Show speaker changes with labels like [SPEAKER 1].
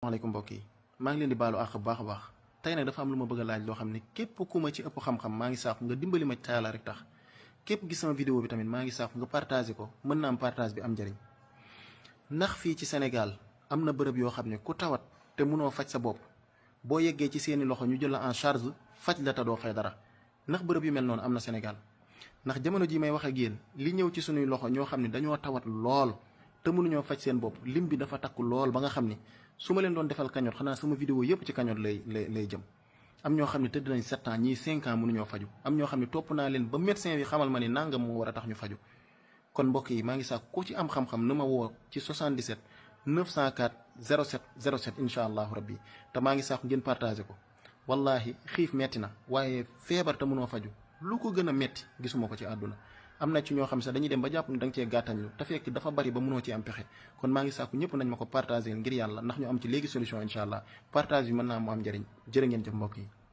[SPEAKER 1] maaleykum mbokk yi maa ngi leen di baalu àq bu baax a baax tey nag dafa am lu ma bëgg a laaj loo xam ne képp ku ma ci ëpp xam-xam maa ngi saaku nga dimbali ma ci Yàlla rek tax képp gis sama vidéo bi tamit maa ngi saaku nga partagé ko mën na am partage bi am njëriñ ndax fii ci Sénégal am na bërëb yoo xam ne ku tawat te mënoo faj sa bopp boo yeggee ci seeni loxo ñu jël la en charge faj la te doo fay dara ndax bërëb yu mel noonu am na Sénégal ndax jamono ji may wax ak yéen li ñëw ci sunuy loxo ñoo xam ne dañoo tawat lool te mënuñoo faj seen bopp lim bi dafa takku lool ba nga xam ni su ma leen doon defal kañot xanaa sama vidéo yëpp ci kañot lay jëm am ñoo xam ne tëdd nañ 7 ans ñii 5 ans mënuñoo faju am ñoo xam ne topp naa leen ba médecin bi xamal ma ni nangam moo war a tax ñu faju kon mbokk yi maa ngi sax ku ci am xam-xam na ma woo ci 77 904 07 07 incha allahu rabbi te maa ngi sax ngeen partagé ko wallahi xiif metti na waaye feebar te mënoo faju lu ko gën a metti gisuma ko ci àdduna am na ci ñoo xam sax dañuy dem ba jàpp ni da nga cee gàttañlu te fekk dafa bari ba mënoo ci am pexe kon maa ngi sàkku ñëpp nañ ma ko partagé ngir yàlla ndax ñu am ci léegi solution incha allah partage bi mën naa mu am njëriñ jërë ngeen jëf mbokk yi